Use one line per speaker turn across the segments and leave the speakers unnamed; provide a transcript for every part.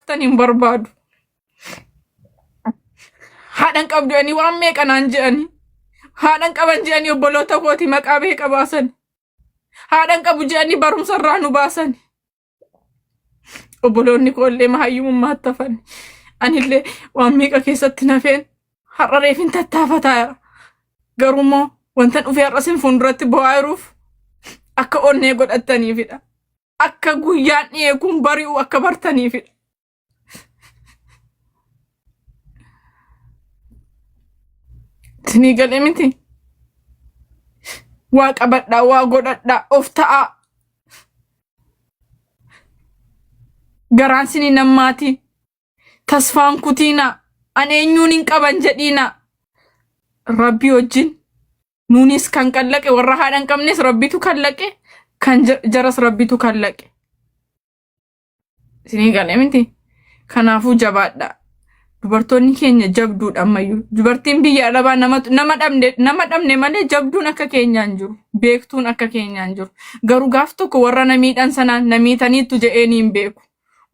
haftan hin barbaadu. Haadhan qabdu jedhanii waan meeqa naan jedhanii. Haadhan qaban jedhanii obboloota kooti maqaa beeqa baasan. Haadhan qabu jedhanii barumsa irraa nu baasan. Obboloonni koo illee mahayyumummaatti hafan. Anillee waan meeqa keessatti nafeen har'a reefin tattaafataa jira. Garuu immoo wantan dhufee har'a isin fuulduratti bo'aa jiruuf akka onnee godhattaniifidha. Akka guyyaan dhiyee kun bari'u akka bartaniifidha. Isinii galee miti. Waa qabadhaa, waa godhadhaa, of ta'aa. Garaan sinii nammaatiin. Tasfaan kutiinaa. An eenyuun hin qaban jedhiinaa. Rabbii wajjin nuunis kan kallaqe warra haadha hin qabnes rabbitu kallaqe kan jaras rabbitu kallaqe. Isinii galee miti. Kanaafuu jabaadha. Dubartoonni keenya jabduudha ammayyuu. Dubartiin biyya arabaa nama dhabne malee jabduun akka keenyaa hin jiru. Beektuun akka keenyaa hin jiru. Garuu gaaf tokko warra na miidhan sanaan na miitaniittu jedhee hin beeku.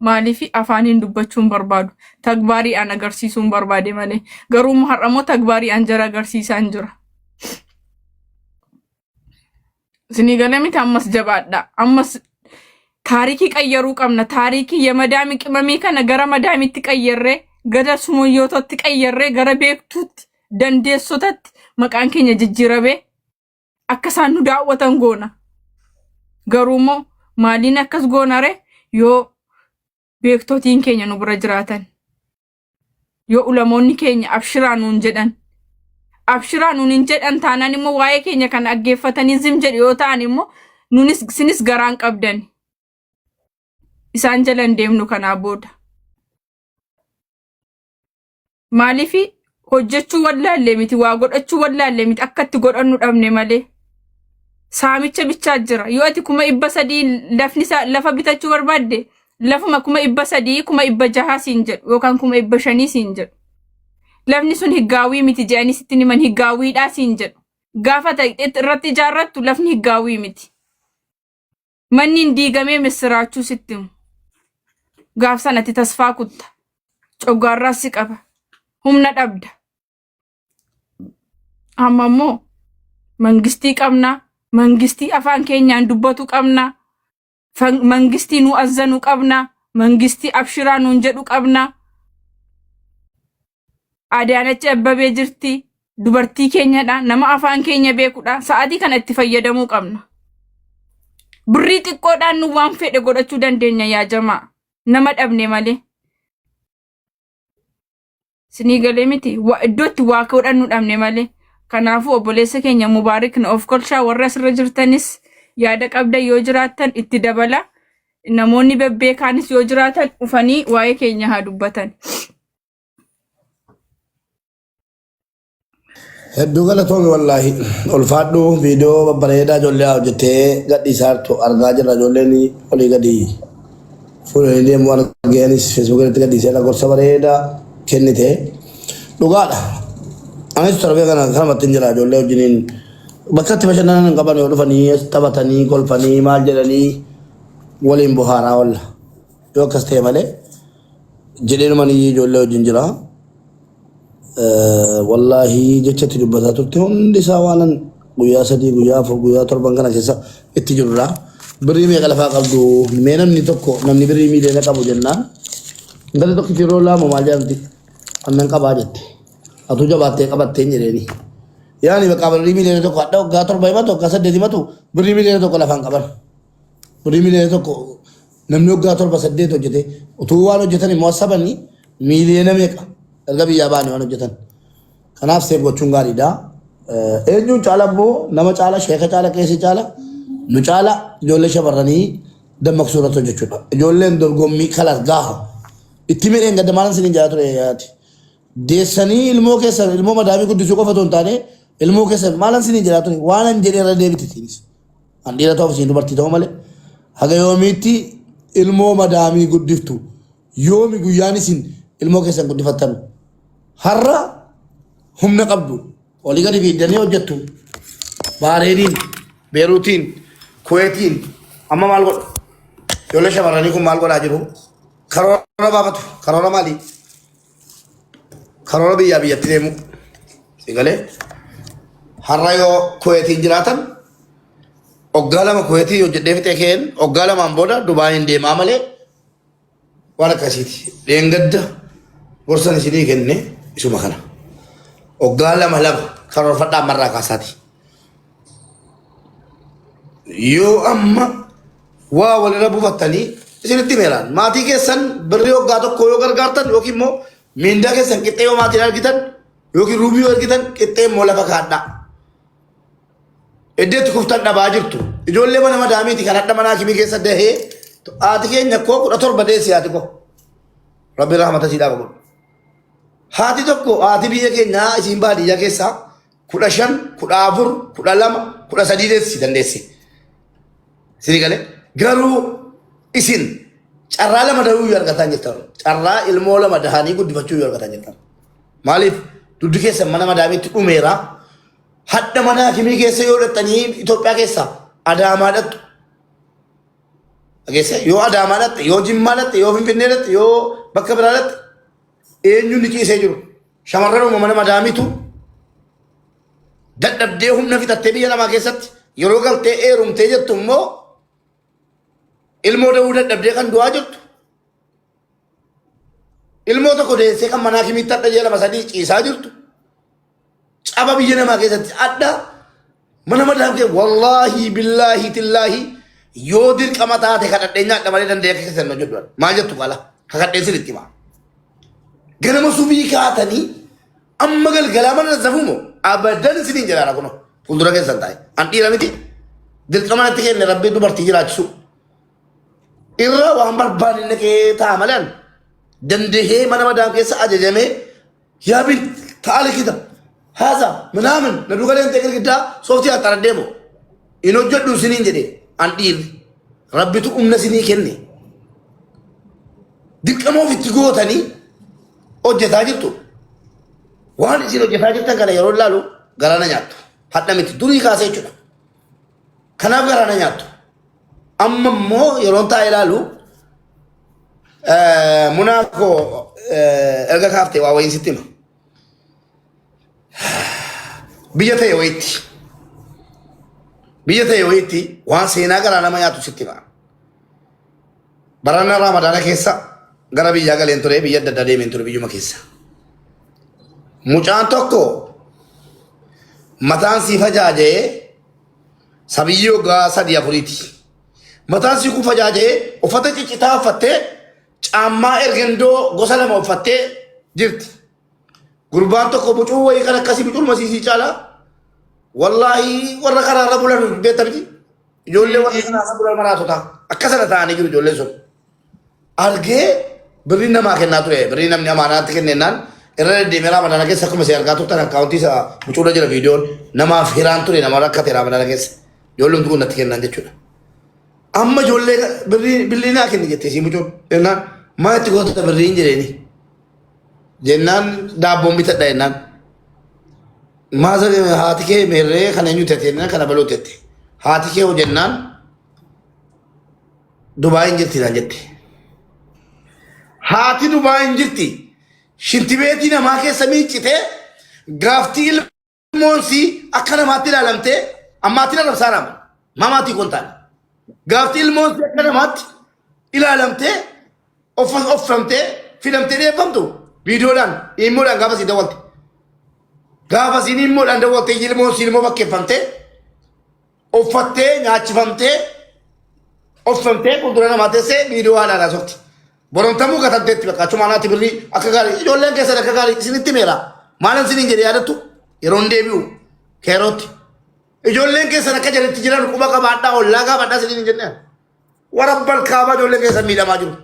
Maaliif afaaniin dubbachuu hin barbaadu. Tagbaariidhaan agarsiisuu hin barbaade malee. Garuu har'a immoo tagbaariidhaan jara agarsiisaa hin jira. Isinii galee miti ammas jabaadha. Ammas taarikii qayyaruu qabna. Taarikii yamadaami qimamii kana gara madaamitti qayyarree, gara sumayyootatti qayyarree, gara beektuutti, dandeessotatti maqaan keenya jijjiiramee akka isaan nu daawwatan goona. Garuu immoo maaliin akkas goonare yoo beektotiin keenya nu bira jiraatan? Yoo ulamoonni keenya abshiraa nuun jedhan, abshiraa nuun hin jedhan taanaan immoo waa'ee keenya kana dhaggeeffatanii zim jedhu yoo ta'an immoo nuunis sinis garaan qabdan isaan jala hin deemnu kanaa booda. Maaliif hojjechuu wallaallee miti, waa godhachuu wallaallee miti, akka itti godhannu dhabne malee. Saamicha bichaa jira. Yoo ati 300,000 lafni isaa lafa bitachuu barbaadde lafuma 300,000 600,000 siin jedhu yookaan 500,000 siin jedhu. Lafni sun higgaawwii miti jedhanii sitti himan, higgaawwiidhaa siin jedhu. Gaafa ta'e irratti ijaarrattu lafni higgaawwii miti. Manni hin diigamee missiraachuu sitti himu. Gaaf sanatti tasfaa kutta. Coggaarraas si qaba. Humna dhabda. Amma immoo mangistii qabna. Mangistii afaan keenyaan dubbatu qabna. Mangistii nu azzanu qabna. Mangistii abshiraa nuun jedhu qabna. Adaanach Abbabee jirti. Dubartii keenyadha. Nama afaan keenya beekudha. Sa'aatii kana itti fayyadamuu qabna. Birrii xiqqoodhaan nu waan fedhe godhachuu dandeenya yaa jamaa. Nama dhabne malee. Sinii galee miti. Iddoo itti waa godhannu dhabne malee. Kanaafuu obboleessa keenya Mubaarik na of kolchaa, warra asirra jirtanis yaada qabda yoo jiraattan itti dabala. Namoonni bebbeekaanis yoo jiraatan dhufanii waa'ee keenya haa dubbatan.
Hedduu galatoomi, wallaahi ulfaadhu. Viidiyoo babbareedaa ijoollee hojjettee gadhiisaa jirtu argaa jirra. Ijoolleen olii gadi fuudhanii deemuu argeenis Facebook irratti gadhiiseera. Gorsa bareedaa kennite, dhugaadha. Anis torbee kana kanumatti hin jira. Ijoollee wajjiniin bakka itti bashannanan hin qaban. Yoo dhufanii taphatanii kolfanii maal jedhanii waliin bohaaraa oolla. Yoo akkas ta'e malee jedheenuman ijoollee wajjin jira. Wallaahi jecha itti dubbataa turte hundi isaa waanan guyyaa 3, guyyaa 4, guyyaa torban kana keessa itti jirudha. Birrii meeqa lafaa qabdu mee namni tokko, namni birrii miiliyoona qabu jennaan intalli tokko yeroo laamu maal jedhamti, annan qabaa jette. Atuu jabaattee qabattee hin jedheeni. Yaani bakka birrii miiliyoona 1 hadha waggaa 7 himatu, waggaa 8 himatu, birrii miiliyoona 1 lafaan qaban. Birrii miiliyoona 1 namni waggaa 7 8 hojjete utuu waan hojjetan immoo sabanii miiliyoona meeqa erga biyyaa baane waan hojjetan. Kanaaf save gochuun gaariidha. Eenyuun caala immoo nama caala, sheeka caala, qeesii caala, nu caala ijoollee shamarranii dammaqsuu irratti hojjechuudha. Ijoolleen dorgommii kalas gaafa itti midheen gadda maalan siniin jaa ture yaati. Deessanii ilmoo keessan ilmoo madaamii guddisuu qofa otoo hin taane ilmoo keessan maalan siniin jedhaa ture, waan an jedhee irra deebite isinis. An dhiira ta'uuf isin dubartii ta'uu malee haga yoomiitti ilmoo madaamii guddiftu? Yoomi guyyaan isin ilmoo keessan guddifattan? Har'a humna qabdu, olii gadi fiiddanii hojjettu. Baareeniin, Beeruutiin, Kuweetiin amma maal godhu? Ijoollee shamarranii kun maal godhaa jiru? Karoora baafatu. Karoora maali? Karoora biyyaa biyyatti deemu. Si galee? Har'a yoo Kuweetiin jiraatan waggaa 2 Kuweetii hojjedhee fixee ka'een waggaa 2n booda Dubaayin deemaa malee waan akkasiiti. Dheengadda gorsan isinii kenne isuma kana. Waggaa 2 2 karoorfadhaa ammarraa kaasaati. Yoo amma waa walirra buufattanii isinitti himeeraan maatii keessan birrii waggaa tokko yoo gargaartan yookiin immoo miindaa keessan qixxee yoo maatiin argitan yookiin ruubii yoo argitan qixxee immoo lafa kaadhaa. Iddoo itti kuftan dhabaa jirtu. Ijoollee mana madaamiiti kan hadha mana hakimii keessa dahee haati keenya koo 17 deessi haati koo. Rabbi rahmata siidhaa godhu. Haati tokko haati biyya keenyaa isiin baadiyyaa keessaa 15, 14, 12, 13 deessi dandeessi. Isin galee garuu isin carraa lama dahuu yoo argataa jirtan carraa ilmoo lama dahanii guddifachuu yoo argataa jirtan. Maaliif dugdi keessan mana madaamiitti dhumeera. Hadha mana hakimii keessa yoo dhaqxanii Itoophiyaa keessa Adaamaa dhaqxu. Dhageesse yoo Adaamaa dhaqxe yoo Jimmaa dhaqxe yoo Finfinnee dhaqxe yoo bakka biraa dhaqxe eenyuun ni ciisee jiru. Shamarran mana madaamiitu dadhabdee humna fixattee biyya namaa keessatti yeroo galtee eerumtee jettu immoo ilmoo da'uu dadhabdee kan du'aa jirtu. Ilmoo tokko deessee kan manaa kimitti hadha ji'a 2 3 ciisaa jirtu. Caba biyya namaa keessatti adda mana madaam kee wallaahi billaahi tillaahi yoo dirqama taate kadhadhee nyaadha malee danda'ee akka keessan hojjedhu. Maal jettu qala kakadhee sirriitti himaa. Ganama subii kaatanii amma galgalaa mana zafumo abadan isiniin jedhaara kuno fuuldura keessan taa'e. An dhiira miti dirqama natti kenne rabbi dubartii jiraachisu. Irra waan barbaanne naqee taa'a malee an dandahee mana madaam keessa ajajamee yaa bin ta'ali kita haasa minaamin na duuka deemtee girgiddaa sooftii haxxara deemu hin hojjedhu isiniin jedhe an dhiirri rabbitu humna isinii kenne dirqama ofitti gootanii hojjetaa jirtu. Waan isin hojjetaa jirtan kana yeroo ilaalu garaa na nyaattu. Hadha miti durii kaasee jechuudha. Kanaaf garaa na nyaattu. Amma immoo yeroon taa'ee ilaalu munaa koo erga kaaftee waa wayiin sitti hima. Biyya ta'e wayitti biyya ta'e wayitti waan seenaa garaa nama nyaatu sitti hima. Barana Raamadaana keessa gara biyyaa galeen ture biyya adda addaa deemeen ture biyyuma keessa. Mucaan tokko mataan sii fajaajee sabiyyii waggaa sadii afuriiti. Mataan sii kun fajaajee uffata ciccitaa uffattee caammaa ergendoo gosa lama uffattee jirti. Gurbaan tokko bucuu wayii kan akkasii bucuu masiisii caalaa wallaahi warra karaarra bulan beekta miti. Ijoollee warra karaarra bulan maraatota akka sana ta'anii jiru ijoolleen sun. Argee birrii namaa kennaa ture birrii namni amaanaatti kennennaan irra deddeemee raamadaana keessa akkuma isin argaa turtan akkaawuntii isaa bucuurra jira viidiyoon namaaf hiraan ture nama rakkate raamadaana keessa ijoolleen kun natti kennan jechuudha. Amma ijoollee birrii birrii naa kenni jettee siin bucuun jennaan maa itti goota birriin jedheeni jennaan daabboon bitadha jennaan maasa haati kee meerree kana eenyu tette jennaan kana baluu tette haati kee hoo jennaan Dubaayin jirti naan jette. Haati Dubaayin jirti. Shintibeetii namaa keessa miiccitee gaaftii ilmoon sii akka namaatti ilaalamtee ammaatiin arrabsaa raama. Mamaatii kun taane. Gaaftii ilmoon sii akka namaatti ilaalamtee offamtee filamtee dhiyeeffamtu viidiyoodhaan immoodhaan gaafa sii dawwalte. Gaafa siin immoodhaan dawwaltee ilmoon sii ilmoo fakkeeffamtee uffattee nyaachifamtee uffamtee fuuldura namaa teessee viidiyoo haadhaan haasofti. Borontamuu gatamteetti bakka achuma anaatti birrii akka gaarii ijoolleen keessan akka gaarii isinitti meera. Maalan isiniin jedhe yaadattu yeroon deebi'u keerootti. Ijoolleen keessan akka jedhetti jiran quba qabaadhaa ollaa gaafadhaa isiniin hin jennee. Warabbal kaabaa ijoolleen keessan miidhamaa jiru.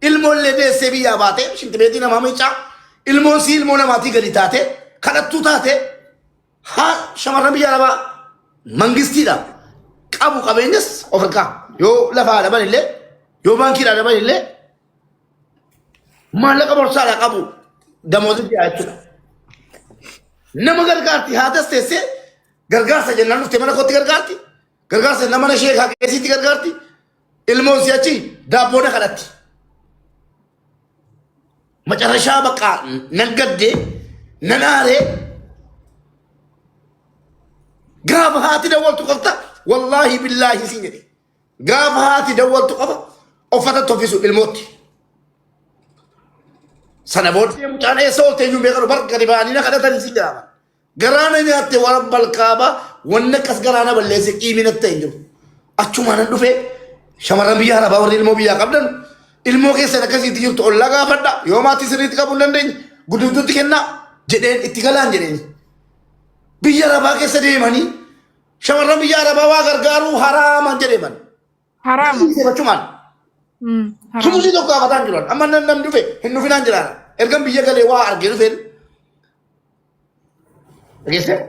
Ilmoollee deessee biyyaa baatee shintibeetii namaa miicaa ilmoon sii ilmoo namaatii gadi taatee kadhattuu taatee Haa shamarran biyya arabaa mangistiidha qabu qabeenyas of harkaa yoo lafaa dhaban illee yoo baankiidhaa dhaban illee maallaqa borsaadhaa qabu damooza ji'a jechuudha. Nama gargaarti haatas teessee gargaarsa jennaan dhuftee mana kootti gargaarti gargaarsa jennaan mana ishee keessitti gargaarti ilmoon si'achi daabboona kadhatti. Macarashaa bakka nan gaddee nan aaree gaafa haati dawwaltu qofta wallaahi billaahi siin jedhe. Gaafa haati dawwaltu qofa uffata toffisu ilmootti. Sana booddee mucaan eessa oolte iyyuu beekanu bar gadi ba'anii na kadhatan siin jedhama. Garaana nyaatte warra balkaaba wanni akkas garaana balleesse qiimina ta'e hin jiru. Achumaan nan dhufee shamarran biyya arabaa warri ilmoo biyyaa qabdan ilmoo keessan akkasiitti jirtu ollaa gaafadha yoo maatii sirriitti qabuu hin dandeenye guddiftuutti kennaa jedheen itti galaan jedheen. Biyya arabaa keessa deemanii shamarran biyya arabaa waa gargaaruu haraama jedheeman.
Haraama.
Achumaan.
Haraama.
Sumusii tokko gaafataan jiran. Amma namni dhufe hin dhufinaan jiraan. Ergan biyya galee waa argee dhufeen. Dhageessee?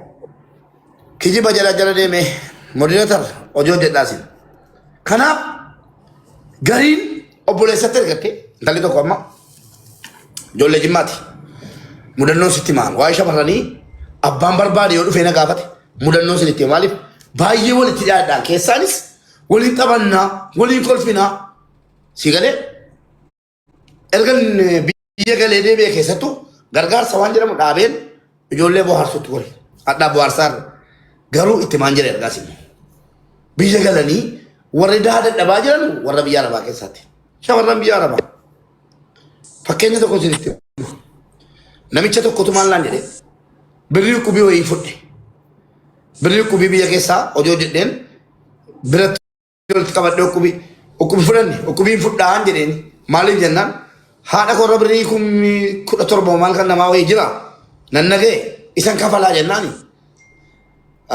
Kijiba jala jala deemee moderator hojii hojjedhaa sin. Kanaaf gariin obboleessatti ergatte intalli tokko amma ijoollee jimmaati. Mudannoon sitti himaan waa'ee shamarranii abbaan barbaade yoo dhufee na gaafate mudannoon sin itti hima. Maaliif baay'ee walitti dhiyaadhaan keessaanis waliin taphannaa waliin kolfinaa si galee ergan biyya galee deebi'e keessattuu gargaarsa waan jedhamu dhaabeen ijoollee bohaarsutti gore. Hadhaa bohaarsaa irra. Garuu itti maan jedhe ergaas immoo. Biyya galanii warri daha dadhabaa jiran warra biyya arabaa keessaatti. Shamarran biyya arabaa. Fakkeenya tokko isinitti hima. Namicha tokkotu maal naan jedhe birrii qubii wayii fudhe. Birrii qubii biyya keessaa hojii hojjedheen biratti walitti qabadhe ukkubii ukkubii fudhanne ukkubiin fudhaan jedheen maaliif jennaan haadha korra birrii kummi 17 maal kan namaa wayii jira nan nagee isan kafalaa jennaani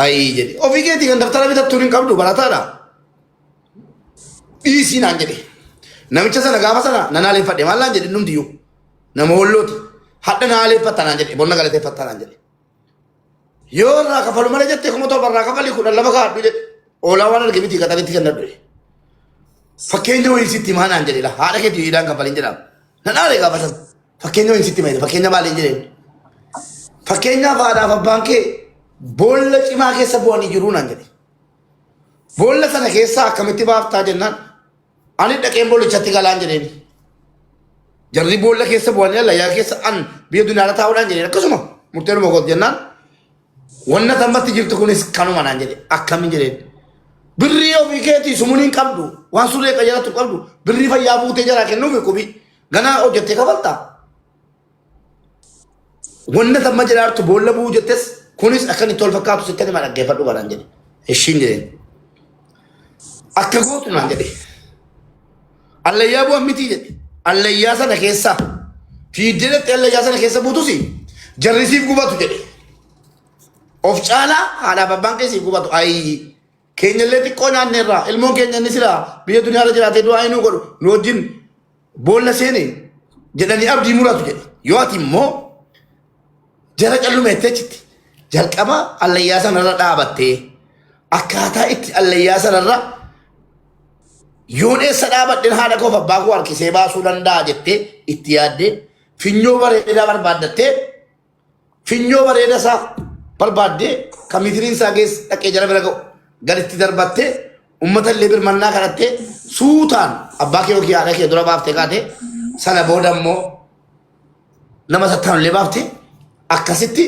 ayii jedhe ofii keetii kan daftara bitattuun hin qabdu barataadha dhiisii naan jedhe namicha sana gaafa sana nan haleeffadhe maal naan jedhe innumtiyyuu nama wallooti hadha na haleeffatta naan jedhe bonna galateeffatta naan jedhe Yoo irraa kafalu malee jettee 7,000 irraa kafali 12 kaa'adhu jedhe. Oolaa waan arge miti qaxaritti kennadhu jedhe. Fakkeenya wayii sitti himaa naan jedhe laa haadha keetii hidhaan kafalin jedhaam. Nan aare gaafa sana. Fakkeenya wayii sitti hima fakkeenya maaliin jedheen. Fakkeenyaaf haadhaaf abbaan kee boolla cimaa keessa bu'anii jiruu naan jedhe. Boolla sana keessaa akkamitti baaftaa jennaan ani dhaqeen boollichatti galaan jedheen. Jarri boolla keessa bu'anii allayyaa keessa an biyya duniyaarra taa'uudhaan jedheen akkasuma murteedhuma kooti jennaan wanna tammatti jirtu kunis kanuma naan jedhe akkamiin jedheen. Birrii ofii keetii sumuun hin qabdu waan surree qayyaratu qabdu birrii fayyaa buutee jaraa kennuufi qubii ganaa hojjettee kafaltaa. Wanna tamma jedhaartu boolla bu'uu jettes kunis akka inni tol fakkaatu sitti hima dhaggeeffadhu kanaan jedhe. Ishiin jedheen. Akka gootu naan jedhe. Allayyaa bu'an miti jedhe. Allayyaa sana keessa fiiddee dhattee allayyaa sana keessa buutus jarri siif gubatu jedhe. Of caalaa haadhaaf abbaan kee siif gubatu. Ayii keenyallee xiqqoo nyaanneerraa ilmoon keenya inni silaa biyya duniyaarra jiraatee du'aa inuu godhu nu wajjin boolla seene jedhanii abdii muratu jedhe. Yoo ati immoo jara callumeettee achitti jalqaba allayyaa sanarra dhaabattee akkaataa itti allayyaa sanarra yoon eessa dhaabadheen haadha koof abbaa koo harkisee baasuu danda'a jettee itti yaaddee finyoo bareedaa barbaaddattee Finyoo bareeda isaa barbaaddee kan mitiriin isaa keessa dhaqee jara bira ga'u gaditti darbattee uummata illee birmannaa kadhattee suutaan abbaa kee yookiin haadha kee dura baaftee kaatee sana booda immoo nama sattaan illee baaftee akkasitti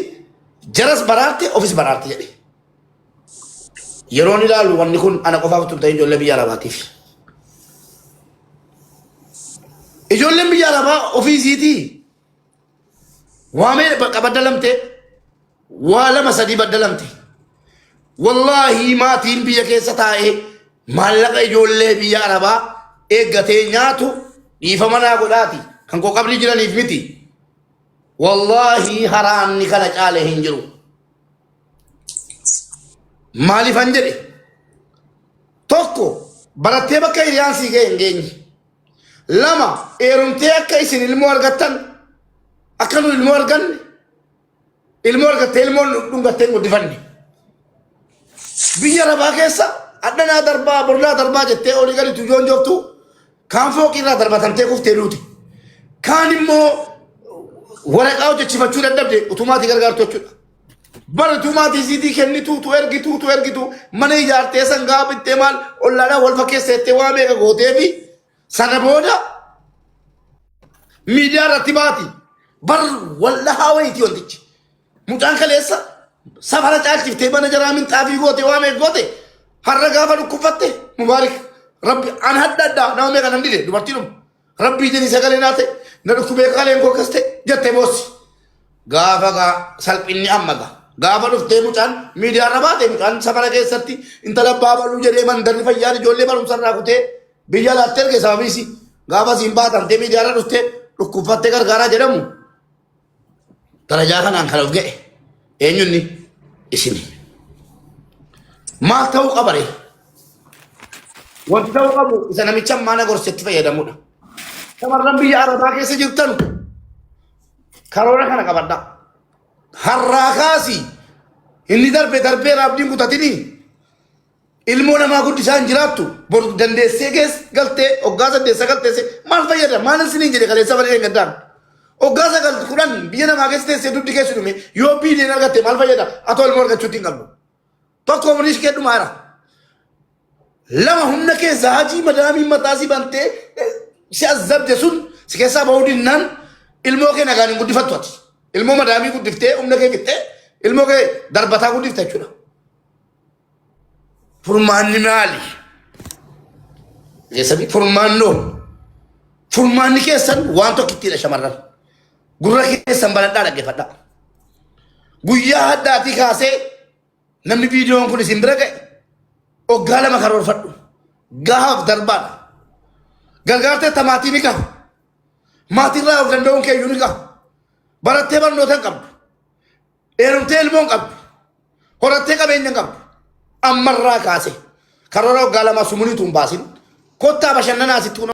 jaras baraarte ofis baraarte jedhe. Yeroon ilaalu wanni kun ana qofaaf utuu hin ta'in ijoollee biyya Arabaatiif. Ijoolleen biyya Arabaa ofii isiitii Waa meeqa bakka baddalamte? Waa lama sadii baddalamte. Wallaahi maatiin biyya keessa taa'ee maallaqa ijoollee biyya Arabaa eeggatee nyaatu dhiifama naa godhaati. Kan koo qabrii jiraniif miti. Wallaahi haraamni kana caale hin jiru. Maaliifan jedhe? Tokko barattee bakka hiriyaan sii ga'e hin geenye. Lama, eerumtee akka isin ilmoo argattan, akka nu ilmoo arganne, ilmoo argattee ilmoo dhungattee hin guddifanne. Biyya arabaa keessa addanaa darbaa bornaa darbaa jettee olii gadi tujoon jooftu kaan fooqii irraa darbatamtee kuftee duute. Kaan immoo waraqaa hojjechifachuu dadhabde utumaatii gargaartu jechuudha. Bara tumaatii siitii kennitu tu ergitu tu ergitu mana ijaartee sangaa bittee maal ollaadhaan wal fakkeesseettee waa meeqa gootee fi sana booda Miidiyaa irratti baati. Bar wallahaa wayiiti wantichi. Mucaan kaleessa safara caalchiftee mana jaraa minxaafii goote waa meeqa goote har'a gaafa dhukkubfatte mubaarik rabbi an hadda addaa nama meeqa nan dide dubartiidhuma rabbii jedhi sagalee naa ta'e na dhukkubee kaleen koo akkas ta'e jettee boossi. Gaafa gaa salphinni amma gaa gaafa dhuftee mucaan miidiyaa irra baate mucaan safara keessatti intala abbaa baluu jedhee mandarri fayyaan ijoollee barumsa irraa kutee biyya alaatti erge sababiisi gaafa siin baatamtee miidiyaa irra dhuftee dhukkubfattee gargaaraa jedhamu darajaa kanaan kan of ga'e eenyunni isini. Maal ta'uu qaba ree? Wanti ta'uu qabu isa namicha ammaa na gorsetti fayyadamudha. Shamarran biyya Arabaa keessa jirtan karoora kana qabadhaa. Har'aa kaasii inni darbe darbeera abdiin kutatinii Ilmoo namaa guddisaa hin jiraattu. Bor dandeessee keessa galtee hoggaa saddeet sagal teessee maal fayyada? Maal isiniin jedhe kaleessa malee hin gaddaan. Hoggaa sagal kudhan biyya namaa keessa teessee dugdi keessa dhume yoo biiliyoon argatte maal fayyada? Atoo ilmoo argachuutti hin qabdu. Tokko umrii ishee dhumaara. Lama humna keessa hajii madaamiin mataa si bantee si azzabde sun si keessaa bahuu dinnaan ilmoo kee nagaan hin guddifattu ati. Ilmoo madaamii guddiftee humna kee fixxee ilmoo kee darbataa guddifta jechuudha. Furmaanni maali? Keessatti furmaannoo. Furmaanni keessan waan tokkittiidha shamarran. Gurra keessan banadhaa dhaggeeffadhaa. Guyyaa haddaatii kaasee namni viidiyoon kun isin bira ga'e oggaa lama karoorfadhu. Gahaaf darbaadha. Gargaartee tamaatii ni gaha. Maatiirraa of danda'uun keeyyuu ni gaha. Barattee barnoota hin qabdu. Heerumtee ilmoo hin qabdu. Horattee qabeenya hin qabdu. Ammarraa kaase karoora waggaa lamaa sumuniitu hin baasin. Kottaa bashannanaa sitti kun.